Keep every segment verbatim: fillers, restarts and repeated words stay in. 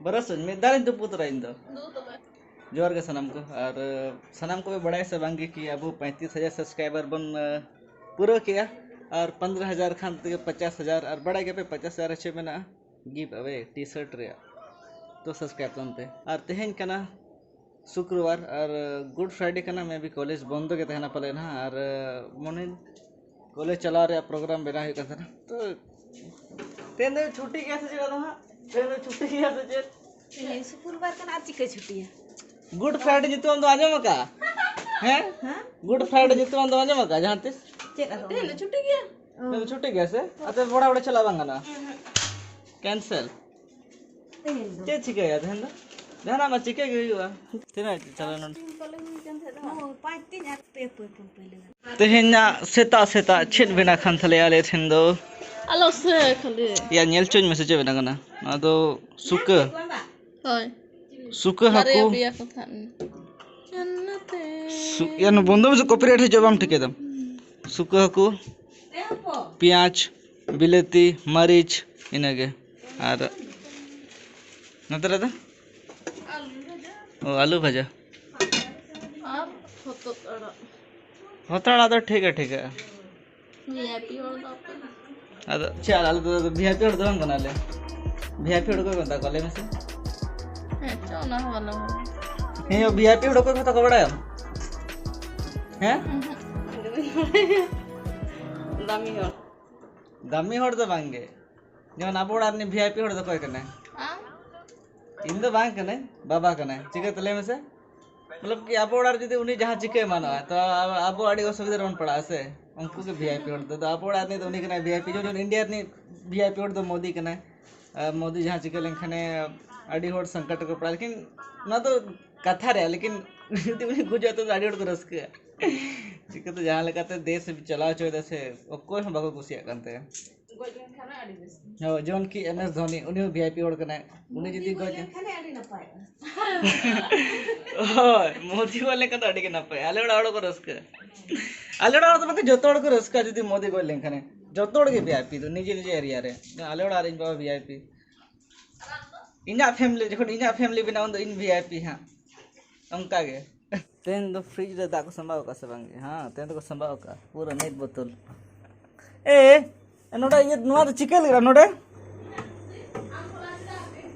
ᱵᱟᱨᱟᱥ ᱢᱤᱫ ᱫᱷᱟᱣ ᱤᱧ ᱛᱩᱯᱩ ᱛᱚᱨᱟ ᱤᱧ ᱫᱚ᱾ ᱡᱚᱦᱟᱨ ᱜᱮ ᱥᱟᱱᱟᱢ ᱠᱚ᱾ ᱟᱨ ᱥᱟᱱᱟᱢ ᱠᱚᱯᱮ ᱵᱟᱲᱟᱭᱟ ᱥᱮ ᱵᱟᱝ ᱜᱮ ᱠᱤ ᱟᱵᱚ ᱯᱚᱸᱭᱛᱨᱤᱥ ᱦᱟᱡᱟᱨ ᱥᱟᱵᱥᱠᱨᱟᱭᱵᱟᱨ ᱵᱚᱱ ᱯᱩᱨᱟᱹᱣ ᱠᱮᱜᱼᱟ? ᱟᱨ ᱯᱚᱱᱫᱽᱨᱚ ᱦᱟᱡᱟᱨ ᱠᱷᱟᱱ ᱛᱮᱜᱮ ᱯᱚᱪᱟᱥ ᱦᱟᱡᱟᱨ᱾ ᱟᱨ ᱵᱟᱲᱟᱭ ᱜᱮᱯᱮ ᱯᱚᱪᱟᱥ ᱦᱟᱡᱟᱨ ᱨᱮ ᱪᱮᱫ ᱢᱮᱱᱟᱜᱼᱟ? ᱜᱤᱵᱷ ᱟᱣᱮ ᱴᱤ ᱥᱟᱨᱴ ᱨᱮᱭᱟᱜ᱾ ᱛᱚ ᱥᱟᱵᱥᱠᱨᱟᱭᱤᱵ ᱛᱟᱵᱚᱱ ᱯᱮ᱾ ᱟᱨ ᱛᱮᱦᱮᱧ ᱠᱟᱱᱟ ᱥᱩᱠᱨᱵᱟᱨ ᱟᱨ ᱜᱩᱰ ᱯᱷᱨᱟᱭᱰᱮ ᱠᱟᱱᱟ, ᱢᱮ ᱵᱤ ᱠᱚᱞᱮᱡᱽ ᱵᱚᱱᱫᱚ ᱜᱮ ᱛᱟᱦᱮᱱᱟ ᱯᱟᱞᱮ ᱱᱟᱦᱟᱜ᱾ ᱟᱨ ᱢᱚᱱᱮ ᱠᱚᱞᱮᱡᱽ ᱪᱟᱞᱟᱣ ᱨᱮᱭᱟᱜ ᱯᱨᱳᱜᱨᱟᱢ ᱵᱮᱱᱟᱣ ᱦᱩᱭᱩᱜ ᱠᱟᱱ ᱛᱟᱦᱮᱱᱟ᱾ ᱛᱚ ᱛᱮᱦᱮᱧ ᱫᱚ ᱪᱷᱩᱴᱤ ᱜᱮᱭᱟ ᱥᱮ ᱪᱮᱫ ᱟᱫᱚ ᱦᱟᱸᱜ? ᱛᱮᱦᱮᱧ ᱫᱚ ᱪᱷᱩᱴᱤ ᱜᱮᱭᱟ ᱥᱮ ᱪᱮᱫ? ᱛᱮᱦᱮᱧ ᱥᱩᱠᱨᱵᱟᱨ ᱠᱟᱱᱟ, ᱟᱨ ᱪᱤᱠᱟᱹ ᱪᱷᱩᱴᱤᱭᱟ? ᱜᱩᱰ ᱯᱷᱨᱟᱭᱰᱮ ᱧᱩᱛᱩᱢ ᱫᱚ ᱟᱸᱡᱚᱢ ᱟᱠᱟᱫᱼᱟ? ᱦᱮᱸ? ᱦᱮᱸ? ᱜᱩᱰ ᱯᱷᱨᱟᱭᱰᱮ ᱧᱩᱛᱩᱢ ᱫᱚ ᱟᱸᱡᱚᱢ ᱟᱠᱟᱫᱼᱟ ᱡᱟᱦᱟᱸ ᱛᱤᱥ? ᱪᱮᱫ ᱟᱫᱚ? ᱛᱮᱦᱮᱧ ᱫᱚ ᱪᱷᱩᱴᱤ ᱜᱮᱭᱟ᱾ ᱛᱮᱦᱮᱧ ᱫᱚ ᱪᱷᱩᱴᱤ ᱜᱮᱭᱟ ᱥᱮ? ᱟᱫᱚ ᱵᱚᱲᱟ ᱵᱚᱲᱟ ᱪᱟᱞᱟᱣ ᱵᱟᱝ ᱜᱟᱱᱚᱜᱼᱟ? ᱠᱮᱱᱥᱮᱞ᱾ ᱛᱮᱦᱮᱧ ᱫᱚ᱾ ᱪᱮᱫ ᱪᱤᱠᱟᱹᱭᱟ ᱛᱮᱦᱮᱧ ᱫᱚ? ᱡᱟᱦᱟᱱᱟᱜ ᱢᱟ ᱪᱤᱠᱟᱹ ᱜᱮ ᱦᱩᱭᱩᱜᱼᱟ᱾ ᱛᱤᱱᱟᱹᱜ ᱪᱟᱞᱟᱣ ᱞᱮᱱᱟ? ᱦᱳᱭ, ᱯᱟᱸᱪ ᱛᱤᱧ ᱟᱨ ᱯᱮ ᱯᱟᱹᱭ ᱯᱩᱱ ᱯᱟᱹᱭ ᱞᱟᱹᱜᱤᱫ᱾ ᱛᱮᱦᱮᱧᱟᱜ ᱥᱮᱛᱟᱜ ᱥᱮᱛᱟᱜ ᱪᱮᱫ ᱵᱮᱱᱟ ᱠᱷᱟᱱ ᱛᱟᱞᱮᱭᱟ ᱟᱞᱮ ᱴᱷᱮᱱ ᱫᱚ? ᱟᱞᱚ ᱥᱮ ᱠᱷᱟᱹᱞᱤ᱾ ᱭᱟ, ᱧᱮᱞ ᱪᱚᱧ ᱢᱮᱥᱮ ᱪᱮᱫ ᱵᱮᱱᱟ ᱠᱟᱱᱟ᱾ ᱱᱚᱣᱟ ᱫᱚ ᱥᱩᱠᱟᱹ᱾ ᱦᱳᱭ᱾ ᱥᱩᱠᱟᱹ ᱵᱟᱨᱭᱟ ᱦᱟᱹᱠᱩ᱾ ᱯᱮᱭᱟ ᱠᱚ ᱛᱟᱦᱮᱸ ᱞᱮᱱᱟ᱾ ᱥᱩ-, ᱭᱟ, ᱱᱚᱣᱟ ᱵᱚᱱᱫᱚ ᱢᱮᱥᱮ, ᱠᱚᱯᱤᱨᱟᱭᱤᱴ ᱦᱤᱡᱩᱜᱼᱟ, ᱵᱟᱢ ᱴᱷᱤᱠᱟᱹᱭ ᱫᱟᱢ᱾ ᱥᱩᱠᱟᱹ ᱦᱟᱹᱠᱩ, ᱯᱮᱸᱭᱟᱡᱽ, ᱵᱤᱞᱟᱹᱛᱤ, ᱢᱟᱹᱨᱤᱪ, ᱤᱱᱟᱹᱜᱮ᱾ ᱟᱨ ᱱᱚᱛᱮ ᱨᱮᱫᱚ? ᱚ, ᱟᱹᱞᱩ ᱵᱷᱟᱡᱟ᱾ ᱟᱨ ᱦᱚᱛᱚᱫ ᱟᱲᱟᱜ᱾ ᱦᱚᱛᱚᱫ ᱟᱲᱟᱜ ᱫᱚ ᱴᱷᱤᱠ ᱜᱮ ᱴᱷᱤᱠᱟ᱾ ᱵᱷᱤ ᱟᱭ ᱯᱤ ᱦᱚᱲ ᱫᱚ ᱟᱯᱮ᱾ ᱟᱫᱚ ᱪᱮᱫ, ᱟᱞᱮ ᱫᱚ ᱵᱷᱤ ᱟᱭ ᱯᱤ ᱦᱚᱲ ᱫᱚ ᱵᱟᱝ ᱠᱟᱱᱟᱞᱮ᱾ ᱵᱷᱤ ᱟᱭ ᱯᱤ ᱦᱚᱲ ᱚᱠᱚᱭ ᱠᱚ ᱢᱮᱛᱟ ᱠᱚᱣᱟ, ᱞᱟᱹᱭ ᱢᱮᱥᱮ? ᱦᱮᱸ, ᱪᱚ, ᱚᱱᱟ ᱦᱚᱸ ᱵᱟᱞᱮ ᱵᱟᱲᱟᱭᱟ᱾ ᱦᱮᱸ, ᱵᱷᱤ ᱟᱭ ᱯᱤ ᱦᱚᱲ ᱚᱠᱚᱭ ᱠᱚ ᱢᱮᱛᱟ ᱠᱚᱣᱟ, ᱵᱟᱲᱟᱭᱟᱢ? ᱦᱮᱸ? ᱫᱟᱢᱤ ᱦᱚᱲ᱾ ᱫᱟᱢᱤ ᱦᱚᱲ ᱫᱚ ᱵᱟᱝ ᱜᱮ᱾ ᱡᱮᱢᱚᱱ ᱟᱵᱚ ᱚᱲᱟᱜ ᱨᱤᱱᱤᱡ ᱵᱷᱤ ᱟᱭ ᱯᱤ ᱦᱚᱲ ᱫᱚ ᱚᱠᱚᱭ ᱠᱟᱱᱟᱭ? ᱟᱢ? ᱤᱧ ᱫᱚ ᱵᱟᱝ ᱠᱟᱹᱱᱟᱹᱧ, ᱵᱟᱵᱟ ᱠᱟᱱᱟᱭ᱾ ᱪᱤᱠᱟᱹᱛᱮ ᱞᱟᱹᱭ ᱢᱮᱥᱮ? ᱢᱚᱛᱞᱚᱵ ᱠᱤ ᱟᱵᱚ ᱚᱲᱟᱜ ᱨᱮ ᱡᱩᱫᱤ ᱩᱱᱤ ᱡᱟᱦᱟᱸ ᱪᱤᱠᱟᱹ ᱮᱢᱟᱱᱚᱜᱼᱟ, ᱛᱚ ᱟᱵᱚ ᱟᱹᱰᱤ ᱚᱥᱩᱵᱤᱫᱷᱟ ᱨᱮᱵᱚᱱ ᱯᱟᱲᱟᱜᱼᱟ ᱥᱮ᱾ ᱩᱱᱠᱩ ᱜᱮ ᱵᱷᱤ ᱟᱭ ᱯᱤ ᱦᱚᱲ ᱫᱚ᱾ ᱟᱫᱚ ᱟᱵᱚ ᱚᱲᱟᱜ ᱨᱤᱱᱤᱡ ᱫᱚ ᱩᱱᱤ ᱠᱟᱱᱟᱭ ᱵᱷᱤ ᱟᱭ ᱯᱤ᱾ ᱡᱮᱢᱚᱱ ᱤᱱᱰᱤᱭᱟ ᱨᱤᱱᱤᱡ ᱵᱷᱤ ᱟᱭ ᱯᱤ ᱦᱚᱲ ᱫᱚ ᱢᱳᱫᱤ ᱠᱟᱱᱟᱭ᱾ ᱟᱨ ᱢᱳᱫᱤ ᱡᱟᱦᱟᱸ ᱪᱤᱠᱟᱹ ᱞᱮᱱᱠᱷᱟᱱᱮ ᱟᱹᱰᱤ ᱦᱚᱲ ᱥᱚᱝᱠᱚᱴ ᱨᱮᱠᱚ ᱯᱟᱲᱟᱜᱼᱟ᱾ ᱞᱮᱠᱤᱱ ᱚᱱᱟ ᱫᱚ ᱠᱟᱛᱷᱟ ᱨᱮ, ᱞᱮᱠᱤᱱ ᱡᱩᱫᱤ ᱩᱱᱤ ᱜᱩᱡᱩᱜᱼᱟ ᱛᱚ ᱟᱹᱰᱤ ᱦᱚᱲ ᱠᱚ ᱨᱟᱹᱥᱠᱟᱹᱜᱼᱟ᱾ ᱪᱤᱠᱟᱹᱛᱮ ᱡᱟᱦᱟᱸ ᱞᱮᱠᱟᱛᱮ ᱫᱮᱥ ᱮ ᱪᱟᱞᱟᱣ ᱦᱚᱪᱚᱭᱮᱫᱟ ᱥᱮ, ᱚᱠᱚᱭ ᱦᱚᱸ ᱵᱟᱠᱚ ᱠᱩᱥᱤᱭᱟᱜ ᱠᱟᱱ ᱛᱟᱭᱟ᱾ ᱜᱚᱡ ᱞᱮᱱᱠᱷᱟᱱ ᱟᱹᱰᱤ ᱵᱮᱥ᱾ ᱦᱳᱭ, ᱡᱮᱢᱚᱱ ᱠᱤ ᱮᱢ ᱮᱥ ᱫᱷᱳᱱᱤ, ᱩᱱᱤ ᱦᱚᱸ ᱵᱷᱤ ᱟᱭ ᱯᱤ ᱦᱚᱲ ᱠᱟᱱᱟᱭ᱾ ᱩᱱᱤ ᱢᱳᱫᱤ ᱡᱩᱫᱤ ᱜᱚᱡ ᱜᱚᱡ ᱞᱮᱱᱠᱷᱟᱱ ᱟᱹᱰᱤ ᱱᱟᱯᱟᱭᱚᱜᱼᱟ᱾ ᱦᱳᱭ, ᱢᱳᱫᱤ ᱜᱚᱡ ᱞᱮᱱᱠᱷᱟᱱ ᱫᱚ ᱟᱹᱰᱤ ᱜᱮ ᱱᱟᱯᱟᱭ᱾ ᱟᱞᱮ ᱚᱲᱟᱜ ᱦᱚᱲ ᱠᱚ ᱨᱟᱹᱥᱠᱟᱹᱜᱼᱟ᱾ ᱟᱞᱮ ᱚᱲᱟᱜ ᱦᱚᱲ ᱫᱚ ᱵᱟᱝ, ᱡᱚᱛᱚ ᱦᱚᱲ ᱠᱚ ᱨᱟᱹᱥᱠᱟᱹᱜᱼᱟ ᱡᱩᱫᱤ ᱢᱳᱫᱤ ᱜᱚᱡ ᱞᱮᱱᱠᱷᱟᱱᱮ᱾ ᱡᱚᱛᱚ ᱦᱚᱲ ᱜᱮ ᱵᱷᱤ ᱟᱭ ᱯᱤ ᱫᱚ, ᱱᱤᱡᱮ ᱱᱤᱡᱮ ᱮᱨᱤᱭᱟ ᱨᱮ᱾ ᱟᱞᱮ ᱚᱲᱟᱜ ᱨᱮ ᱤᱧ ᱵᱟᱵᱟ ᱵᱷᱤ ᱟᱭ ᱯᱤ᱾ ᱤᱧᱟᱹᱜ ᱯᱷᱮᱢᱤᱞᱤ, ᱡᱚᱠᱷᱚᱱ ᱤᱧᱟᱹᱜ ᱯᱷᱮᱢᱤᱞᱤ ᱵᱮᱱᱟᱣᱟ, ᱩᱱ ᱫᱚ ᱤᱧ ᱵᱷᱤ ᱟᱭ ᱯᱤ ᱦᱟᱸᱜ᱾ ᱚᱱᱠᱟ ᱜᱮ᱾ ᱛᱮᱦᱮᱧ ᱫᱚ ᱯᱷᱨᱤᱡᱽ ᱨᱮ ᱫᱟᱜ ᱠᱚ ᱥᱟᱢᱵᱟᱣ ᱟᱠᱟᱫ ᱥᱮ ᱵᱟᱝ? ᱦᱮᱸ, ᱛᱮᱦᱮᱧ ᱫᱚᱠᱚ ᱥᱟᱢᱵᱟᱣ ᱟᱠᱟᱫ ᱯᱩᱨᱟᱹ ᱢᱤᱫ ᱵᱳᱛᱚᱞ᱾ ᱮ, ᱱᱚᱰᱮ ᱤᱭᱟᱹ, ᱱᱚᱣᱟ ᱫᱚ ᱪᱤᱠᱟᱹ ᱞᱮᱠᱟ ᱱᱚᱰᱮ?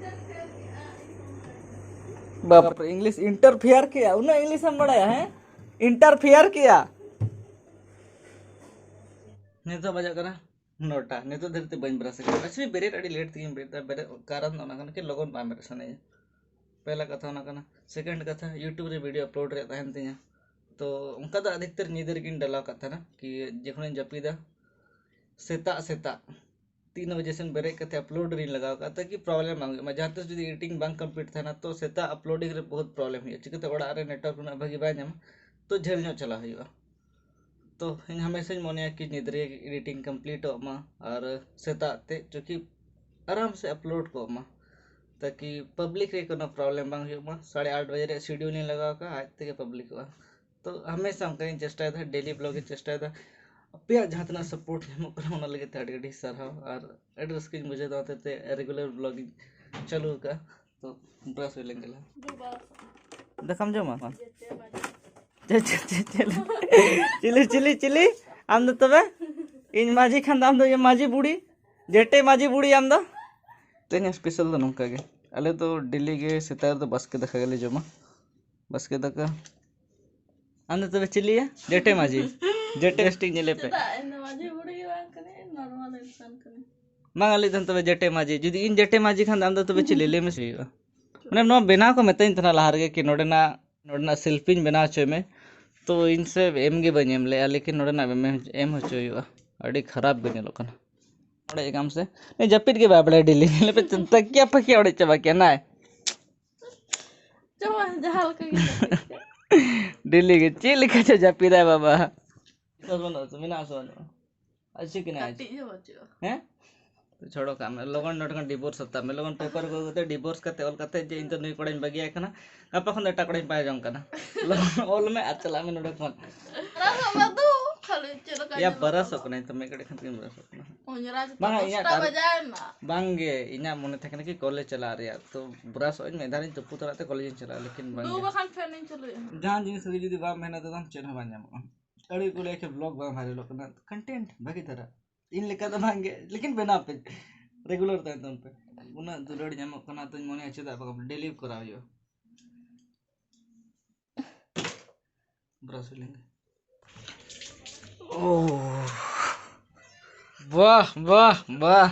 ᱵᱟᱯᱨᱮ, ᱤᱝᱞᱤᱥ ᱤᱱᱴᱟᱨᱯᱷᱤᱭᱟᱨ ᱠᱮᱜᱼᱟ, ᱩᱱᱟᱹᱜ ᱤᱝᱞᱤᱥ ᱮᱢ ᱵᱟᱲᱟᱭᱟ? ᱦᱮᱸ, ᱤᱱᱴᱟᱨᱯᱷᱤᱭᱟᱨ ᱠᱮᱜᱼᱟ᱾ ᱱᱤᱛᱚᱜ ᱵᱟᱡᱟᱜ ᱠᱟᱱᱟ ᱱᱚᱴᱟ᱾ ᱱᱤᱛᱚᱜ ᱫᱷᱟᱹᱨᱤᱡ ᱛᱮ ᱵᱟᱹᱧ ᱵᱨᱟᱥ ᱟᱠᱟᱫᱟ᱾ Actually, ᱵᱮᱨᱮᱫ ᱟᱹᱰᱤ ᱞᱮᱴ ᱛᱮᱜᱮᱧ ᱵᱮᱨᱮᱫ ᱮᱫᱟ᱾ ᱵᱮᱨᱮᱫ ᱠᱟᱨᱚᱱ ᱫᱚ ᱚᱱᱟ ᱠᱟᱱᱟ ᱠᱤ ᱞᱚᱜᱚᱱ ᱵᱟᱝ ᱵᱮᱨᱮᱫ ᱥᱟᱱᱟᱧᱟ᱾ ᱯᱮᱦᱞᱟ ᱠᱟᱛᱷᱟ ᱚᱱᱟ ᱠᱟᱱᱟ᱾ ᱥᱮᱠᱮᱱᱰ ᱠᱟᱛᱷᱟ, YouTube ᱨᱮ ᱵᱷᱤᱰᱤᱭᱳ ᱟᱯᱞᱳᱰ ᱨᱮᱭᱟᱜ ᱛᱟᱦᱮᱱ ᱛᱤᱧᱟ᱾ ᱛᱚ ᱚᱱᱠᱟ ᱫᱚ ᱟᱹᱰᱤ ᱩᱛᱟᱹᱨ ᱧᱤᱫᱟᱹ ᱨᱮᱜᱮᱧ ᱰᱟᱞᱟᱣ ᱠᱟᱜ ᱛᱟᱦᱮᱱᱟ ᱠᱤ ᱡᱚᱠᱷᱚᱱᱤᱧ ᱡᱟᱹᱯᱤᱫᱟ, ᱥᱮᱛᱟᱜ ᱥᱮᱛᱟᱜ ᱛᱤᱱ ᱵᱟᱡᱮ ᱥᱮᱱ ᱵᱮᱨᱮᱫ ᱠᱟᱛᱮ ᱟᱯᱞᱳᱰ ᱨᱤᱧ ᱞᱟᱜᱟᱣ ᱠᱟᱜᱼᱟ, ᱛᱟᱠᱤ ᱯᱨᱚᱵᱞᱮᱢ ᱵᱟᱝ ᱦᱩᱭᱩᱜ ᱢᱟ᱾ ᱡᱟᱦᱟᱸ ᱛᱤᱥ ᱡᱩᱫᱤ ᱮᱰᱤᱴᱤᱝ ᱵᱟᱝ ᱠᱚᱢᱯᱞᱤᱴ ᱛᱟᱦᱮᱱᱟ, ᱛᱚ ᱥᱮᱛᱟᱜ ᱟᱯᱞᱳᱰᱤᱝ ᱨᱮ ᱵᱚᱦᱩᱛ ᱯᱨᱚᱵᱞᱮᱢ ᱦᱩᱭᱩᱜᱼᱟ᱾ ᱪᱤᱠᱟᱹᱛᱮ ᱚᱲᱟᱜ ᱨᱮ ᱱᱮᱴᱣᱟᱨᱠ ᱩᱱᱟᱹᱜ ᱵᱷᱟᱹᱜᱤ ᱵᱟᱭ ᱧᱟᱢᱟ, ᱛᱚ ᱡᱷᱟᱹᱞ ᱧᱚᱜ ᱪᱟᱞᱟᱜ ᱦᱩᱭᱩᱜᱼᱟ᱾ ᱛᱚ ᱤᱧ ᱦᱟᱢᱮᱥᱟᱧ ᱢᱚᱱᱮᱭᱟ ᱠᱤ ᱧᱤᱫᱟᱹ ᱨᱮ ᱮᱰᱤᱴᱤᱝ ᱠᱚᱢᱯᱞᱤᱴᱚᱜ ᱢᱟ ᱟᱨ ᱥᱮᱛᱟᱜ ᱛᱮ ᱪᱩᱠᱤ ᱟᱨᱟᱢ ᱥᱮ ᱟᱯᱞᱳᱰ ᱠᱚᱜ ᱢᱟ, ᱛᱟᱠᱤ ᱯᱟᱵᱽᱞᱤᱠ ᱨᱮ ᱠᱳᱱᱳ ᱯᱨᱚᱵᱞᱮᱢ ᱵᱟᱝ ᱦᱩᱭᱩᱜ ᱢᱟ᱾ ᱥᱟᱲᱮ ᱟᱴ ᱵᱟᱡᱮ ᱨᱮᱭᱟᱜ ᱥᱤᱰᱤᱭᱩᱞ ᱤᱧ ᱞᱟᱜᱟᱣ ᱠᱟᱜᱼᱟ, ᱟᱡ ᱛᱮᱜᱮ ᱯᱟᱵᱽᱞᱤᱠᱚᱜᱼᱟ᱾ ᱛᱚ ᱦᱟᱢᱮᱥᱟ ᱚᱱᱠᱟᱧ ᱪᱮᱥᱴᱟᱭᱮᱫᱟ, ᱰᱮᱞᱤ ᱵᱞᱚᱜ ᱤᱧ ᱪᱮᱥᱴᱟᱭᱮᱫᱟ᱾ ᱟᱯᱮᱭᱟᱜ ᱡᱟᱦᱟᱸ ᱛᱤᱱᱟᱹᱜ ᱥᱟᱯᱳᱨᱴ ᱧᱟᱢᱚᱜ ᱠᱟᱱᱟ, ᱚᱱᱟ ᱞᱟᱹᱜᱤᱫ ᱛᱮ ᱟᱹᱰᱤ ᱟᱹᱰᱤ ᱥᱟᱨᱦᱟᱣ ᱟᱨ ᱟᱹᱰᱤ ᱨᱟᱹᱥᱠᱟᱹᱧ ᱵᱩᱡᱷᱟᱹᱣᱫᱟ᱾ ᱦᱚᱛᱮᱛᱮ ᱨᱮᱜᱩᱞᱟᱨ ᱵᱞᱚᱜ ᱤᱧ ᱪᱟᱹᱞᱩ ᱟᱠᱟᱫᱼᱟ᱾ ᱛᱚ ᱵᱨᱟᱥ ᱦᱩᱭ ᱞᱮᱱ ᱜᱮᱞᱮ᱾ ᱫᱟᱠᱟᱢ ᱡᱚᱢᱟ? ᱪᱮ- ᱪᱮ- ᱪᱮ- ᱪᱮ- ᱪᱤᱞᱤ ᱪᱤᱞᱤ ᱪᱤᱞᱤ? ᱟᱢ ᱫᱚ ᱛᱚᱵᱮ? ᱤᱧ ᱢᱟᱹᱡᱷᱤ ᱠᱷᱟᱱ ᱫᱚ ᱟᱢ ᱫᱚ ᱤᱭᱟᱹ ᱢᱟᱹᱡᱷᱤ ᱵᱩᱲᱤ, ᱡᱮᱴᱮ ᱢᱟᱹᱡᱷᱤ ᱵᱩᱲᱤ ᱟᱢ ᱫᱚ᱾ ᱛᱮᱦᱮᱧ ᱥᱯᱮᱥᱟᱞ ᱫᱚ ᱱᱚᱝᱠᱟ ᱜᱮ, ᱟᱞᱮ ᱫᱚ ᱰᱮᱞᱤ ᱜᱮ ᱥᱮᱛᱟᱜ ᱨᱮᱫᱚ ᱵᱟᱥᱠᱮ ᱫᱟᱠᱟ ᱜᱮᱞᱮ ᱡᱚᱢᱟ᱾ ᱵᱟᱥᱠᱮ ᱫᱟᱠᱟ᱾ ᱟᱢ ᱫᱚ ᱛᱚᱵᱮ ᱪᱤᱞᱤᱭᱟ? ᱡᱮᱴᱮ ᱢᱟᱹᱡᱷᱤ᱾ ᱡᱮᱴᱮ ᱴᱮᱥᱴᱤᱝ ᱧᱮᱞᱮ ᱯᱮ᱾ ᱪᱮᱫᱟᱜ? ᱤᱧ ᱫᱚ ᱢᱟᱹᱡᱷᱤ ᱵᱩᱲᱦᱤ ᱜᱮ ᱵᱟᱝ ᱠᱟᱹᱱᱟᱹᱧ, ᱱᱚᱨᱢᱟᱞ ᱤᱱᱥᱟᱱ ᱠᱟᱹᱱᱟᱹᱧ᱾ ᱵᱟᱝ, ᱟᱞᱮ ᱫᱚ ᱛᱚᱵᱮ ᱡᱮᱴᱮ ᱢᱟᱹᱡᱷᱤ᱾ ᱡᱩᱫᱤ ᱤᱧ ᱡᱮᱴᱮ ᱢᱟᱹᱡᱷᱤ ᱠᱷᱟᱱ ᱫᱚ ᱟᱢ ᱫᱚ ᱛᱚᱵᱮ ᱪᱤᱞᱤ? ᱞᱟᱹᱭ ᱢᱮ ᱥᱮ ᱦᱩᱭᱩᱜᱼᱟ᱾ ᱢᱟᱱᱮ ᱱᱚᱣᱟ ᱵᱮᱱᱟᱣ ᱠᱚ ᱢᱮᱛᱟᱹᱧ ᱛᱟᱦᱮᱱᱟ ᱞᱟᱦᱟ ᱨᱮᱜᱮ ᱠᱤ ᱱᱚᱰᱮᱱᱟᱜ, ᱱᱚᱰᱮᱱᱟᱜ ᱥᱤᱞᱯᱤᱧ ᱵᱮᱱᱟᱣ ᱦᱚᱪᱚᱭ ᱢᱮ᱾ ᱛᱚ ᱤᱧ ᱥᱮ ᱮᱢ ᱜᱮ ᱵᱟᱹᱧ ᱮᱢ ᱞᱮᱜᱼᱟ, ᱞᱮᱠᱤᱱ ᱱᱚᱰᱮᱱᱟᱜ ᱮᱢ, ᱮᱢ ᱦᱚᱪᱚ ᱦᱩᱭᱩᱜᱼᱟ᱾ ᱟᱹᱰᱤ ᱠᱷᱟᱨᱟᱯ ᱜᱮ ᱧᱮᱞᱚᱜ ᱠᱟᱱᱟ᱾ ᱚᱲᱮᱡ ᱠᱟᱢ ᱥᱮ? ᱱᱩᱭ ᱡᱟᱹᱯᱤᱫ ᱜᱮ ᱵᱟᱭ ᱵᱟᱲᱟᱭᱟ ᱰᱮᱞᱤ᱾ ᱧᱮᱞ ᱯᱮ, ᱛᱟᱹᱠᱤᱭᱟ ᱯᱷᱟᱹᱠᱤᱭᱟ ᱚᱲᱮᱡ ᱪᱟᱵᱟ ᱠᱮᱭᱟ ᱱᱟᱭ᱾ ᱡᱟᱦᱟᱸ ᱞᱮᱠᱟ ᱜᱮ ᱡᱟᱹᱯᱤᱫ ᱠᱮᱫ᱾ ᱰᱮᱞᱤ ᱜᱮ ᱪᱮᱫ ᱞᱮᱠᱟ ᱪᱚ ᱡᱟᱹᱯᱤᱫᱟᱭ ᱵᱟᱵᱟ᱾ ᱵᱤᱥᱣᱟᱥ ᱵᱟᱹᱱᱩᱜᱼᱟ ᱛᱚ, ᱢᱮᱱᱟᱜ ᱟᱥᱮ ᱵᱟᱹᱱᱩᱜᱼᱟ? ᱟᱨ ᱪᱮᱫ ᱠᱟᱱᱟᱭ? ᱠᱟᱹᱴᱤᱡ ᱦᱚᱸ ᱵᱟᱹᱪᱩᱜᱼᱟ᱾ ᱦᱮᱸ? ᱛᱚ ᱪᱷᱚᱲᱚ ᱠᱟᱜ ᱢᱮ, ᱞᱚᱜᱚᱱ ᱱᱚᱰᱮ ᱠᱷᱚᱱ ᱰᱤᱵᱳᱨᱥ ᱦᱟᱛᱟᱣ ᱢᱮ, ᱞᱚᱜᱚᱱ ᱯᱮᱯᱟᱨ ᱠᱚ ᱟᱹᱜᱩ ᱠᱟᱛᱮ ᱰᱤᱵᱳᱨᱥ ᱠᱟᱛᱮ ᱚᱞ ᱠᱟᱛᱮ ᱡᱮ ᱤᱧ ᱫᱚ ᱱᱩᱭ ᱠᱚᱲᱟᱧ ᱵᱟᱹᱜᱤᱭᱟᱭ ᱠᱟᱱᱟ, ᱜᱟᱯᱟ ᱠᱷᱚᱱ ᱫᱚ ᱮᱴᱟᱜ ᱠᱚᱲᱟᱧ ᱯᱟᱸᱡᱟ ᱡᱚᱝ ᱠᱟᱱᱟ᱾ ᱞᱚᱜᱚᱱ ᱚᱞ ᱢᱮ ᱟᱨ ᱪᱟᱞᱟᱜ ᱢᱮ ᱱᱚᱰᱮ ᱠᱷᱚᱱ᱾ ᱟᱨ ᱵᱟᱵᱟ ᱫᱚ ᱪᱮᱫ ᱞᱮᱠᱟ ᱭᱟ, ᱧᱮᱞᱚᱜ ᱵᱨᱟᱥᱚᱜ ᱠᱟᱱᱟ᱾ ᱠᱟᱱᱟᱹᱧ ᱛᱚ, ᱢᱤᱫ ᱜᱷᱟᱹᱲᱤᱡ ᱠᱷᱟᱱ ᱜᱮᱧ ᱵᱨᱟᱥᱚᱜ ᱠᱟᱱᱟ᱾ ᱚᱸᱡᱽᱨᱟ ᱡᱚᱛᱚ ᱵᱟᱝᱟ, ᱤᱧᱟᱹᱜ ᱫᱚᱥᱴᱟ ᱴᱟᱨ- ᱵᱟᱡᱟᱣ ᱮᱱᱟ᱾ ᱵᱟᱝᱜᱮ, ᱤᱧᱟᱹᱜ ᱢᱚᱱᱮ ᱛᱟᱦᱮᱸ ᱠᱟᱱᱟ ᱠᱤ ᱠᱚᱞᱮᱡᱽ ᱪᱟᱞᱟᱜ ᱨᱮᱭᱟᱜ, ᱛᱚ ᱵᱨᱟᱥᱚᱜ ᱟᱹᱧ, ᱢᱤᱫ ᱫᱷᱟᱣ ᱤᱧ ᱛᱩᱯᱩ ᱛᱚᱨᱟᱜ ᱛᱮ ᱠᱚᱞᱮᱡᱽ ᱤᱧ ᱪᱟᱞᱟᱜᱼᱟ, ᱞᱮᱠᱤᱱ ᱵᱟᱝ ᱛᱩ ᱜᱮ᱾ ᱵᱟᱠᱷᱟᱱ ᱯᱷᱮᱱ ᱤᱧ ᱪᱟᱹᱞᱩᱭᱟ᱾ ᱡᱟᱦᱟᱸ ᱡᱤᱱᱤᱥ ᱨᱮᱜᱮ ᱡᱩᱫᱤ ᱵᱟᱢ ᱢᱮᱦᱱᱚᱛᱟ, ᱛᱚ ᱪᱮᱫ ᱦᱚᱸ ᱵᱟᱝ ᱧᱟᱢᱚᱜᱼᱟ᱾ ᱟᱹᱰᱤ ᱠᱚ ᱞᱟᱹᱭᱟ ᱠᱤ ᱵᱞᱚᱜ ᱵᱟᱝ ᱵᱷᱟᱭᱨᱟᱞᱚᱜ ᱠᱟᱱᱟ, ᱠᱚᱱᱴᱮᱱᱴ ᱵᱷᱟᱹᱜᱤ ᱫᱷᱟᱨᱟ, ᱤᱧ ᱞᱮᱠᱟ ᱫᱚ ᱵᱟᱝᱜᱮ, ᱞᱮᱠᱤᱱ ᱵᱮᱱᱟᱣ ᱯᱮ, ᱨᱮᱜᱩᱞᱟᱨ ᱛᱟᱦᱮᱱ ᱛᱟᱵᱚᱱ ᱯᱮ᱾ ᱩᱱᱟᱹᱜ ᱫᱩᱞᱟᱹᱲ ᱧᱟᱢᱚᱜ ᱠᱟᱱᱟ, ᱛᱚᱧ ᱢᱚᱱᱮᱭᱟ ᱪᱮᱫᱟᱜ ᱵᱟᱝ ᱰᱮᱞᱤ ᱠᱚᱨᱟᱣ ᱦᱩᱭᱩᱜᱼᱟ᱾ ᱵᱨᱟᱥ ᱞᱮᱱ ᱜᱮ᱾ ᱳ᱾ ᱵᱟᱦ, ᱵᱟᱦ, ᱵᱟᱦ᱾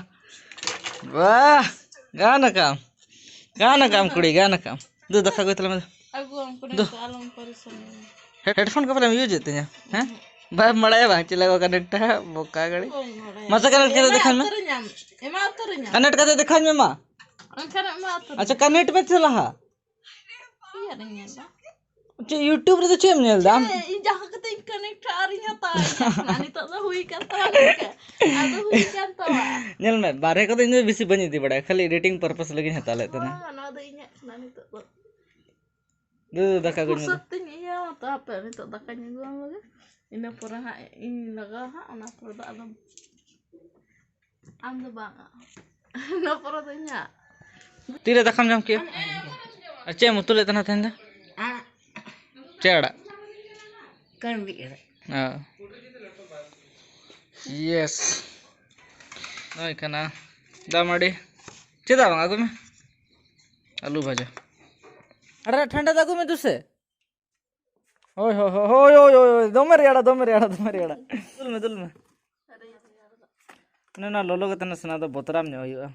ᱵᱟᱦ᱾ ᱜᱟᱱ ᱟᱠᱟᱢ᱾ ᱜᱟᱱ ᱟᱠᱟᱢ ᱠᱩᱲᱤ, ᱜᱟᱱ ᱟᱠᱟᱢ᱾ ᱫᱩ ᱫᱟᱠᱟ ᱟᱹᱜᱩᱭ ᱛᱟᱞᱟᱝ ᱢᱮ᱾ ᱟᱹᱜᱩᱣᱟᱢ ᱠᱟᱹᱱᱟᱹᱧ ᱫᱩ᱾ ᱛᱚ, ᱟᱞᱚᱢ ᱯᱟᱨᱤᱥᱟᱱᱚᱜᱼᱟ᱾ ᱦᱮᱰᱯᱷᱳᱱ ᱠᱚ ᱯᱟᱞᱮᱢ ᱤᱭᱩᱡᱽ ᱮᱫ ᱛᱤᱧᱟ? ᱦᱮᱸ? ᱵᱟᱭ ᱵᱟᱲᱟᱭᱟ ᱵᱟᱝ ᱪᱮᱫ ᱞᱮᱠᱟ ᱠᱟᱱᱮᱠᱴᱟ, ᱵᱚᱠᱟ ᱜᱟᱹᱲᱤ᱾ ᱵᱟᱹᱧ ᱵᱟᱲᱟᱭᱟ᱾ ᱢᱟᱥᱮ ᱠᱟᱱᱮᱠᱴ ᱠᱟᱛᱮ ᱮᱢᱟ ᱫᱮᱠᱷᱟᱣ ᱢᱮ᱾ ᱩᱛᱟᱹᱨᱟᱹᱧᱟᱢ, ᱮᱢᱟ ᱩᱛᱟᱹᱨᱟᱹᱧᱟᱢ᱾ ᱠᱟᱱᱮᱠᱴ ᱠᱟᱛᱮ ᱫᱮᱠᱷᱟᱣ ᱢᱮ ᱢᱟ᱾ ᱮᱱᱠᱷᱟᱱ ᱮᱢᱟ ᱩᱛᱟᱹᱨᱟᱹᱧᱟᱢ᱾ ᱟᱪᱪᱷᱟ, ᱠᱟᱱᱮᱠᱴ ᱢᱮ ᱥᱮ ᱞᱟᱦᱟ᱾ ᱤᱭᱟᱹ ᱨᱮᱧ ᱧᱮᱞ ᱫᱟ᱾ ᱪᱮᱫ YouTube ᱨᱮᱫᱚ ᱪᱮᱫ ᱮᱢ ᱧᱮᱞ ᱫᱟ ᱟᱢ? ᱪᱮᱫ? ᱤᱧ ᱡᱟᱦᱟᱸ ᱠᱟᱛᱮ ᱤᱧ ᱠᱟᱱᱮᱠᱴᱟ ᱟᱨᱤᱧ ᱦᱟᱛᱟᱣᱟ᱾ ᱤᱧᱟᱹᱜ ᱠᱟᱱᱟ, ᱱᱤᱛᱚᱜ ᱫᱚ ᱦᱩᱭ ᱠᱟᱱ ᱛᱟᱢᱟ ᱱᱤᱝᱠᱟᱹ᱾ ᱟᱫᱚ ᱦᱩᱭ ᱠᱟᱱ ᱛᱟᱢᱟ᱾ ᱧᱮᱞ ᱢᱮ, ᱵᱟᱨᱦᱮ ᱠᱚᱫᱚ ᱤᱧ ᱫᱚ ᱵᱮᱥᱤ ᱵᱟᱹᱧ ᱤᱫᱤ ᱵᱟᱲᱟᱭᱟ, ᱠᱷᱟᱹᱞᱤ ᱮᱰᱤᱴᱤᱝ ᱯᱟᱨᱯᱚᱥ ᱞᱟᱹᱜᱤᱫ ᱤᱧ ᱦᱟᱛᱟᱣ ᱞᱮᱫ ᱛᱟᱦᱮᱱᱟ᱾ ᱦᱚᱸ, ᱱᱚᱣᱟ ᱫᱚ ᱤᱧᱟᱹᱜ ᱠᱟᱱᱟ ᱱᱤᱛᱚᱜ ᱫᱚ᱾ ᱫᱩ, ᱫᱩ, ᱫᱟᱠᱟ ᱟᱹᱜᱩᱧ ᱢᱮ ᱫᱩ᱾ ᱯᱷᱩᱨᱥᱚᱛ ᱛᱤᱧ ᱤᱭᱟᱹ ᱛᱚ, ᱦᱟᱯᱮ ᱱᱤᱛᱚᱜ ᱫᱟᱠᱟᱧ ᱟᱹᱜᱩᱣᱟᱢ ᱞᱮᱜᱮ, ᱤᱱᱟᱹ ᱯᱚᱨᱮ ᱦᱟᱸᱜ ᱤᱧ ᱞᱟᱜᱟᱣᱟ ᱦᱟᱸᱜ, ᱚᱱᱟ ᱯᱚᱨᱮ ᱫᱚ ᱟᱫᱚ ᱟᱢ ᱫᱚ ᱵᱟᱝ, ᱤᱱᱟᱹ ᱯᱚᱨᱮ ᱫᱚ ᱤᱧᱟᱹᱜ᱾ ᱛᱤᱨᱮ ᱫᱟᱠᱟᱢ ᱡᱚᱢ ᱠᱮᱜᱼᱟ? ᱟᱨ ᱪᱮᱫ ᱮᱢ ᱩᱛᱩ ᱞᱮᱫ ᱛᱟᱦᱮᱱᱟ ᱛᱮᱦᱮᱧ ᱫᱚ? ᱟᱲᱟᱜ᱾ ᱪᱮᱫ ᱟᱲᱟᱜ? ᱠᱟᱹᱲᱢᱤ ᱟᱲᱟᱜ᱾ ᱚ᱾ ᱭᱮᱥ᱾ ᱱᱚᱜᱼᱚᱭ ᱠᱟᱱᱟ ᱫᱟᱜ ᱢᱟᱹᱰᱤ᱾ ᱪᱮᱫᱟᱜ ᱵᱟᱝ? ᱟᱹᱜᱩᱭ ᱢᱮ᱾ ᱟᱹᱞᱩ ᱵᱷᱟᱡᱟ᱾ ᱟᱨ ᱴᱷᱟᱱᱰᱟ ᱫᱟᱜ ᱟᱹᱜᱩᱭ ᱢᱮ ᱫᱩᱥᱮ᱾ ᱦᱳᱭ, ᱦᱳᱭ, ᱦᱳᱭ, ᱦᱳᱭ, ᱦᱳᱭ, ᱦᱳᱭ, ᱦᱳᱭ, ᱫᱚᱢᱮ ᱨᱮᱭᱟᱲᱟ, ᱫᱚᱢᱮ ᱨᱮᱭᱟᱲᱟ, ᱫᱚᱢᱮ ᱨᱮᱭᱟᱲᱟ᱾ ᱫᱩᱞ ᱢᱮ, ᱫᱩᱞ ᱢᱮ᱾ ᱚᱱᱮ ᱚᱱᱟ ᱞᱚᱞᱚ ᱜᱮ ᱛᱟᱦᱮᱱᱟ ᱥᱮ, ᱚᱱᱟ ᱫᱚ ᱵᱚᱛᱚᱨᱟᱢ ᱧᱚᱜ ᱦᱩᱭᱩᱜᱼᱟ᱾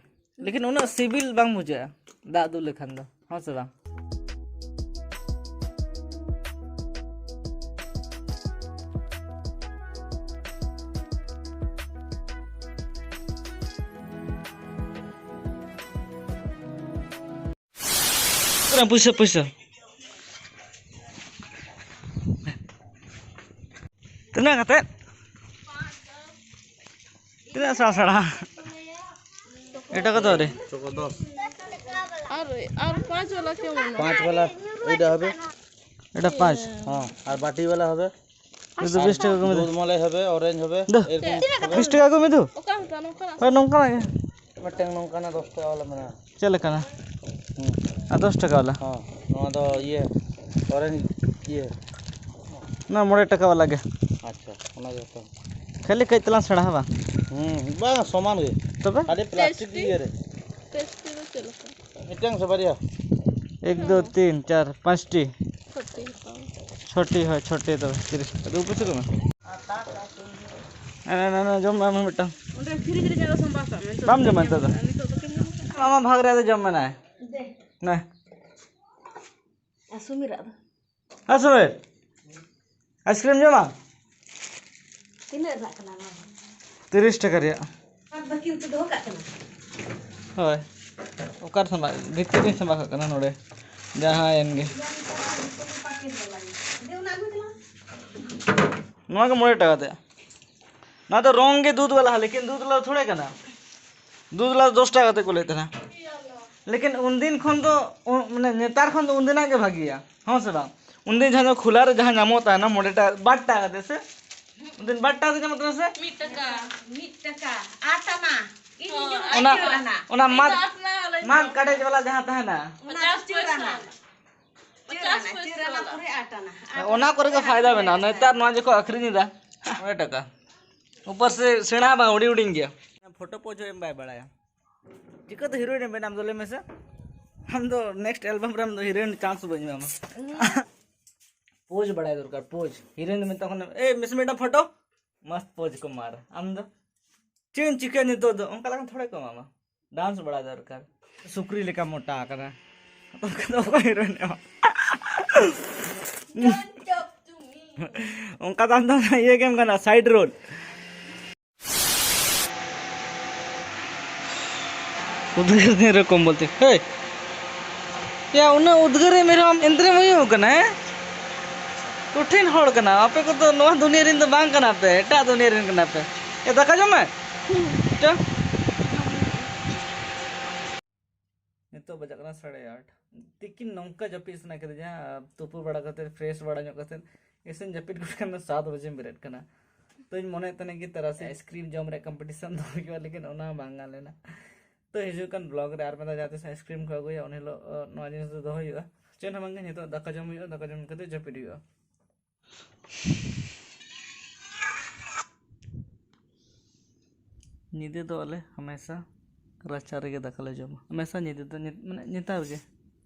ᱞᱮᱠᱤᱱ ᱩᱱᱟᱹᱜ ᱥᱤᱵᱤᱞ ᱵᱟᱝ ᱵᱩᱡᱷᱟᱹᱜᱼᱟ ᱫᱟᱜ ᱫᱩᱞ ᱞᱮᱠᱷᱟᱱ ᱫᱚ, ᱦᱮᱸ ᱥᱮ ᱵᱟᱝ? ᱯᱩᱭᱥᱟᱹ, ᱯᱩᱭᱥᱟᱹ᱾ ᱛᱤᱱᱟᱹᱜ ᱠᱟᱛᱮ? ᱛᱤᱱᱟᱹᱜ ᱥᱟᱲ ᱥᱟᱲᱟ? ᱮᱴᱟ ᱠᱚᱫᱚ ᱟᱹᱣᱨᱤ। ᱪᱚᱠᱚ ᱫᱚᱥ। আর আর পাঁচ ওয়ালা কেমন? পাঁচ ওয়ালা এইটা হবে। এটা পাঁচ। হ্যাঁ, আর বাটি ওয়ালা হবে। ᱫᱩ ᱵᱤᱥ ᱴᱟᱠᱟ ᱠᱚᱢ ᱫᱚ᱾ ᱫᱩᱫᱷ ᱢᱟᱞᱟᱭ ᱦᱮᱵᱮ, orange ᱦᱮᱵᱮ, ᱫᱩ᱾ ᱮᱨᱚᱠᱚᱢ ᱦᱮᱵᱮ᱾ ᱵᱤᱥ ᱴᱟᱠᱟ ᱠᱚᱢ ᱫᱩ᱾ ᱚᱠᱟ ᱦᱚᱸ ᱛᱟᱦᱮᱱᱟ, ᱚᱱᱠᱟᱱᱟᱜ ᱦᱳᱭ, ᱱᱚᱝᱠᱟᱱᱟᱜ ᱜᱮ᱾ ᱢᱤᱫᱴᱟᱝ ᱱᱚᱝᱠᱟᱱᱟᱜ ᱫᱚᱥ ᱴᱟᱠᱟ ᱵᱟᱞᱟ ᱢᱮᱱᱟᱜᱼᱟ᱾ ᱪᱮᱫ ᱞᱮᱠᱟᱱᱟᱜ? ᱦᱩᱸ᱾ ᱟᱨ ᱫᱚᱥ ᱴᱟᱠᱟ ᱵᱟᱞᱟ? ᱦᱚᱸ, ᱱᱚᱣᱟ ᱫᱚ ᱤᱭᱟᱹ, orange ᱤᱭᱟᱹ᱾ ᱚᱱᱟ ᱢᱚᱬᱮ ᱴᱟᱠᱟ ᱵᱟᱞᱟ ᱜᱮ᱾ ᱟᱪᱪᱷᱟ, ᱚᱱᱟ ᱜᱮ ᱦᱟᱛᱟᱣ᱾ ᱠᱷᱟᱹᱞᱤ ᱠᱟᱹᱡ ᱛᱟᱞᱟᱝ ᱥᱮᱬᱟ ᱦᱮᱸ ᱵᱟᱝ? ᱦᱩᱸ, ᱵᱟᱝ, ᱥᱚᱢᱟᱱ ᱜᱮ᱾ ᱛᱚᱵᱮ? ᱠᱷᱟᱹᱞᱤ plastic ᱴᱮᱥᱴᱤ? ᱤᱭᱟᱹ ᱨᱮ᱾ ᱴᱮᱥᱴᱤ ᱫᱚ ᱪᱮᱫ ᱞᱮᱠᱟ? ᱢᱤᱫᱴᱟᱝ ᱥᱮ ᱵᱟᱨᱭᱟ? ᱮᱠ, ᱫᱩ, ᱛᱤᱱ, ᱪᱟᱨ, ᱯᱟᱸᱪᱴᱤ᱾ ᱪᱷᱚᱴᱤ ᱦᱟᱛᱟᱣ᱾ ᱪᱷᱚᱴᱤ, ᱦᱳᱭ, ᱪᱷᱚᱴᱤ ᱛᱚᱵᱮ, ᱛᱤᱨᱤᱥ ᱴᱟᱠᱟ᱾ ᱫᱩ ᱯᱚᱭᱥᱟ ᱠᱚ ᱮᱢᱟ᱾ ᱦᱮᱸ, ᱱᱟ, ᱱᱟ, ᱡᱚᱢ ᱢᱮ ᱟᱢ ᱦᱚᱸ ᱢᱤᱫᱴᱟᱝ᱾ ᱚᱸᱰᱮ ᱯᱷᱨᱤᱡᱽ ᱨᱮ ᱡᱟᱭᱜᱟ ᱥᱟᱢᱵᱟᱣ ᱠᱟᱜ ᱢᱮ, ᱱᱤᱛᱚᱜ ᱵᱟᱢ ᱡᱚᱢᱟ ᱱᱤᱛᱚᱜ ᱫᱚ? ᱱᱤᱛᱚᱜ ᱫᱚ ᱠᱤᱱ ᱡᱚᱢᱟ? ᱟᱢᱟᱜ ᱵᱷᱟᱜᱽ ᱨᱮ ᱟᱫᱚ ᱡᱚᱢ ᱢᱮ ᱱᱟᱭ᱾ ᱫᱮ᱾ ᱱᱟ᱾ ᱟᱨ ᱥᱩᱢᱤᱨᱟᱜ ᱫᱚ? ᱦᱮᱸ, ᱥᱩᱢᱤᱨ, ice cream ᱡᱚᱢᱟ? ᱛᱤᱱᱟᱹᱜ ᱨᱮᱱᱟᱜ ᱠᱟᱱᱟ ᱱᱚᱣᱟ ᱫᱚ? ᱛᱤᱨᱤᱥ ᱴᱟᱠᱟ ᱨᱮᱭᱟᱜ᱾ ᱟᱨ ᱫᱚ ᱠᱤᱱᱛᱩ ᱫᱚᱦᱚ ᱠᱟᱜ ᱠᱟᱱᱟ᱾ ᱦᱳᱭ, ᱚᱠᱟᱨᱮ ᱥᱟᱢᱵᱟᱜ? ᱵᱷᱤᱛᱤᱨ ᱨᱮᱧ ᱥᱟᱢᱵᱟᱜ ᱠᱟᱜ ᱠᱟᱱᱟ ᱱᱚᱰᱮ, ᱡᱟᱦᱟᱸᱭᱮᱱ ᱜᱮ᱾ ᱫᱮ, ᱚᱱᱟ ᱟᱹᱜᱩᱭ ᱛᱟᱞᱟᱝ᱾ ᱱᱚᱣᱟ ᱜᱮ ᱢᱚᱬᱮ ᱴᱟᱠᱟ ᱛᱮ᱾ ᱱᱚᱣᱟ ᱫᱚ ᱨᱚᱝ ᱜᱮ ᱫᱩᱫᱷ ᱵᱟᱞᱟ, ᱞᱮᱠᱤᱱ ᱫᱩᱫᱷ ᱵᱟᱞᱟ ᱛᱷᱚᱲᱮ ᱠᱟᱱᱟ᱾ ᱫᱩᱫᱷ ᱵᱟᱞᱟ ᱫᱚᱥ ᱴᱟᱠᱟ ᱠᱟᱛᱮ ᱠᱚ ᱞᱟᱹᱭᱮᱫ ᱛᱟᱦᱮᱱᱟ᱾ ᱞᱮᱠᱤᱱ ᱩᱱᱫᱤᱱ ᱠᱷᱚᱱ ᱫᱚ, ᱩ-, ᱢᱟᱱᱮ, ᱱᱮᱛᱟᱨ ᱠᱷᱚᱱ ᱫᱚ ᱩᱱᱫᱤᱱᱟᱜ ᱜᱮ ᱵᱷᱟᱜᱮᱭᱟ, ᱦᱚᱸ ᱥᱮ ᱵᱟᱝ? ᱩᱱᱫᱤᱱ ᱡᱟᱦᱟᱸ ᱫᱚ ᱠᱷᱩᱞᱟ ᱨᱮ ᱡᱟᱦᱟᱸ ᱧᱟᱢᱚᱜ ᱛᱟᱦᱮᱱᱟ, ᱢᱚᱬᱮ ᱴᱟᱠᱟ, ᱵᱟᱨ ᱴᱟᱠᱟ ᱠᱟᱛᱮ ᱥᱮ? ᱩᱱᱫᱤᱱ ᱵᱟᱨ ᱴᱟᱠᱟ ᱠᱟᱛᱮ ᱧᱟᱢᱚᱜ ᱛᱟᱦᱮᱱᱟ ᱥᱮ? ᱢᱤᱫ ᱴᱟᱠᱟ᱾ ᱢᱤᱫ ᱴᱟᱠᱟ᱾ ᱟᱴ ᱟᱱᱟ᱾ ᱤᱧ ᱦᱚᱸ, ᱚᱱᱟ, ᱪᱟᱹᱨ ᱟᱱᱟ᱾ ᱚᱱᱟ ᱤᱧ ᱢᱟᱫ, ᱫᱚ ᱟᱯᱱᱟᱨ ᱞᱟᱹᱭ ᱢᱟᱫ ᱢᱮ᱾ ᱠᱟᱰᱮᱡ ᱵᱟᱞᱟ ᱡᱟᱦᱟᱸ ᱛᱟᱦᱮᱱᱟ᱾ ᱚᱱᱟ ᱫᱚ ᱯᱚᱪᱟᱥ ᱪᱟᱹᱨ ᱯᱚᱭᱥᱟ ᱟᱱᱟ᱾ ᱵᱟᱞᱟ᱾ ᱪᱟᱹᱨ ᱯᱚᱪᱟᱥ ᱟᱱᱟ, ᱯᱚᱭᱥᱟ ᱪᱟᱹᱨ ᱟᱱᱟ ᱵᱟᱞᱟ᱾ ᱯᱩᱨᱟᱹ ᱟᱴ ᱟᱱᱟ᱾ ᱟᱴ ᱚᱱᱟ ᱟᱱᱟ ᱠᱚᱨᱮ ᱜᱮ ᱯᱩᱨᱟᱹ ᱯᱷᱟᱭᱫᱟ ᱟᱴ ᱢᱮᱱᱟᱜᱼᱟ᱾ ᱟᱱᱟ᱾ ᱱᱮᱛᱟᱨ ᱱᱚᱣᱟ ᱡᱮ ᱠᱚ ᱟᱹᱠᱷᱨᱤᱧ ᱮᱫᱟ, ᱢᱚᱬᱮ ᱴᱟᱠᱟ᱾ ᱩᱯᱚᱨ ᱥᱮ ᱥᱮᱬᱟ ᱵᱟᱝ, ᱦᱩᱰᱤᱧ ᱦᱩᱰᱤᱧ ᱜᱮᱭᱟ᱾ ᱯᱷᱳᱴᱳ ᱯᱳᱡᱽ ᱦᱚᱸ ᱮᱢ ᱵᱟᱭ ᱵᱟᱲᱟᱭᱟ᱾ ᱪᱤᱠᱟᱹᱛᱮ ᱦᱤᱨᱳᱭᱤᱱ ᱮᱢ ᱵᱮᱱᱟᱣ ᱟᱢ ᱫᱚ, ᱞᱟᱹᱭ ᱢᱮᱥᱮ? ᱟᱢ ᱫᱚ ᱱᱮᱠᱥᱴ ᱮᱞᱵᱟᱢ ᱨᱮ ᱟᱢ ᱫᱚ ᱦᱤᱨᱳᱭᱤᱱ ᱪᱟᱱᱥ ᱵᱟᱹᱧ ᱮᱢᱟᱢᱟ᱾ ᱯᱳᱡᱽ ᱵᱟᱲᱟᱭ ᱫᱚᱨᱠᱟᱨ, ᱯᱳᱡᱽ᱾ ᱦᱤᱨᱳᱭᱤᱱ ᱫᱚ ᱢᱮᱛᱟ ᱠᱚ ᱠᱟᱱᱟ, "ᱮᱭ, ᱢᱤᱥ ᱢᱮᱰᱟᱢ ᱯᱷᱳᱴᱳ", ᱢᱚᱥᱛ ᱯᱳᱡᱽ ᱠᱚ ᱢᱟᱨ᱾ ᱟᱢ ᱫᱚ ᱪᱮᱫ ᱮᱢ ᱪᱤᱠᱟᱹᱭᱟ ᱱᱤᱛᱚᱜ ᱫᱚ? ᱚᱱᱠᱟ ᱞᱮᱠᱷᱟᱱ ᱛᱷᱚᱲᱟ ᱠᱚ ᱮᱢᱟᱢᱟ᱾ ᱰᱟᱱᱥ ᱵᱟᱲᱟ ᱫᱚᱨᱠᱟᱨ᱾ ᱥᱩᱠᱨᱤ ᱞᱮᱠᱟ ᱢᱚᱴᱟ ᱟᱠᱟᱱᱟ᱾ ᱚᱱᱠᱟ ᱫᱚ ᱚᱠᱚᱭ ᱦᱤᱨᱳᱭᱤᱱ ᱮᱢᱟ? ᱚᱱᱠᱟ ᱫᱚ ᱟᱢ ᱫᱚ ᱤᱭᱟᱹ ᱜᱮᱢ ᱜᱟᱱᱚᱜᱼᱟ, ᱥᱟᱭᱤᱰ ᱨᱳᱞ᱾ ᱩᱫᱽᱜᱟᱹᱨ ᱫᱤᱱ ᱨᱮ ᱠᱚᱢᱵᱚᱞ ᱛᱮ, ᱦᱮᱭ, ᱭᱟ, ᱩᱱᱟᱹᱜ ᱩᱫᱽᱜᱟᱹᱨ ᱨᱮ ᱢᱮᱨᱚᱢ ᱮᱱᱛᱮ ᱨᱮᱢ ᱩᱭᱩᱜ ᱠᱟᱱᱟ, ᱦᱮᱸ? ᱠᱚᱴᱷᱤᱱ ᱦᱚᱲ ᱠᱟᱱᱟ ᱟᱯᱮ ᱠᱚᱫᱚ, ᱱᱚᱣᱟ ᱫᱩᱱᱤᱭᱟᱹ ᱨᱮᱱ ᱫᱚ ᱵᱟᱝ ᱠᱟᱱᱟ ᱯᱮ, ᱮᱴᱟᱜ ᱫᱩᱱᱤᱭᱟᱹ ᱨᱮᱱ ᱠᱟᱱᱟ ᱯᱮ᱾ ᱮ, ᱫᱟᱠᱟ ᱡᱚᱢ ᱢᱮ᱾ ᱪᱚ᱾ ᱱᱤᱛᱚᱜ ᱵᱟᱡᱟᱜ ᱠᱟᱱᱟ ᱥᱟᱲᱮ ᱟᱴ᱾ ᱛᱤᱠᱤᱱ ᱱᱚᱝᱠᱟ ᱡᱟᱹᱯᱤᱫ ᱥᱟᱱᱟ ᱠᱤᱫᱤᱧᱟ, ᱛᱩᱯᱩ ᱵᱟᱲᱟ ᱠᱟᱛᱮ, ᱯᱷᱨᱮᱥ ᱵᱟᱲᱟ ᱧᱚᱜ ᱠᱟᱛᱮ, ᱤᱥᱤᱱ ᱡᱟᱹᱯᱤᱫ ᱜᱚᱫ ᱠᱷᱟᱱ ᱫᱚ ᱥᱟᱛ ᱵᱟᱡᱮᱢ ᱵᱮᱨᱮᱫ ᱠᱟᱱᱟ᱾ ᱛᱚᱧ ᱢᱚᱱᱮᱭᱮᱫ ᱛᱟᱦᱮᱱᱟ ᱠᱤ ᱛᱟᱨᱟᱥᱤᱧ ᱟᱭᱤᱥᱠᱨᱤᱢ ᱡᱚᱢ ᱨᱮᱭᱟᱜ ᱠᱚᱢᱯᱤᱴᱤᱥᱚᱱ ᱫᱚ ᱦᱩᱭᱩᱜᱼᱟ, ᱞᱮᱠᱤᱱ ᱚᱱᱟ ᱵᱟᱝ ᱜᱟᱱ ᱞᱮᱱᱟ᱾ ᱛᱚ ᱦᱤᱡᱩᱜ ᱠᱟᱱ ᱵᱞᱚᱜ ᱨᱮ ᱟᱨ ᱢᱤᱫ ᱫᱷᱟᱣ ᱡᱟᱦᱟᱸ ᱛᱤᱥ ᱟᱭᱤᱥᱠᱨᱤᱢ ᱠᱚ ᱟᱹᱜᱩᱭᱟ, ᱩᱱ ᱦᱤᱞᱳᱜ ᱱᱚᱣᱟ ᱡᱤᱱᱤᱥ ᱫᱚ ᱫᱚᱦᱚ ᱦᱩᱭᱩᱜᱼᱟ᱾ ᱪᱮᱫ ᱦᱚᱸ ᱵᱟᱝᱜᱮ, ᱱᱤᱛᱚᱜ ᱫᱟᱠᱟ ᱡᱚᱢ ᱦᱩᱭᱩᱜᱼᱟ, ᱫᱟᱠᱟ ᱡᱚᱢ ᱠᱟᱛᱮ ᱡᱟᱹᱯᱤᱫ ᱦᱩᱭᱩᱜᱼᱟ᱾ ᱧᱤᱫᱟᱹ ᱫᱚ ᱟᱞᱮ ᱦᱟᱢᱮᱥᱟ ᱨᱟᱪᱟ ᱨᱮᱜᱮ ᱫᱟᱠᱟ ᱞᱮ ᱡᱚᱢᱟ᱾ ᱦᱟᱢᱮᱥᱟ ᱧᱤᱫᱟᱹ ᱫᱚ ᱧᱤ- ᱢᱟᱱᱮ ᱱᱮᱛᱟᱨ ᱜᱮ᱾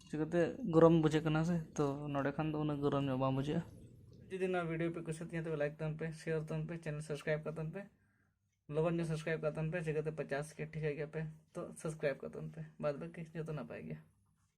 ᱪᱤᱠᱟᱹᱛᱮ ᱜᱚᱨᱚᱢ ᱵᱩᱡᱷᱟᱹᱜ ᱠᱟᱱᱟ ᱥᱮ, ᱛᱚ ᱱᱚᱰᱮ ᱠᱷᱟᱱ ᱫᱚ ᱩᱱᱟᱹᱜ ᱜᱚᱨᱚᱢ ᱧᱚᱜ ᱵᱟᱝ ᱵᱩᱡᱷᱟᱹᱜᱼᱟ᱾ ᱡᱩᱫᱤ ᱱᱚᱣᱟ ᱵᱷᱤᱰᱤᱭᱳ ᱯᱮ ᱠᱩᱥᱤᱭᱟᱜ ᱛᱤᱧᱟ, ᱛᱚᱵᱮ ᱞᱟᱭᱤᱠ ᱛᱟᱵᱚᱱ ᱯᱮ, ᱥᱮᱭᱟᱨ ᱛᱟᱵᱚᱱ ᱯᱮ, ᱪᱮᱱᱮᱞ ᱥᱟᱵᱥᱠᱨᱟᱭᱤᱵ ᱠᱟᱜ ᱛᱟᱵᱚᱱ ᱯᱮ᱾ ᱞᱚᱜᱚᱱ ᱧᱚᱜ ᱥᱟᱵᱥᱠᱨᱟᱭᱤᱵ ᱠᱟᱜ ᱛᱟᱵᱚᱱ ᱯᱮ, ᱪᱤᱠᱟᱹᱛᱮ ᱯᱚᱪᱟᱥ ᱠᱮ ᱴᱷᱤᱠᱟᱹ ᱜᱮᱭᱟ ᱯᱮ᱾ ᱛᱚ ᱥᱟᱵᱥᱠᱨᱟᱭᱤᱵ ᱠᱟᱜ ᱛᱟᱵᱚᱱ ᱯᱮ, ᱵᱟᱫ ᱵᱟᱹᱠᱤ ᱡᱚᱛᱚ ᱱᱟᱯᱟᱭ ᱜᱮᱭᱟ᱾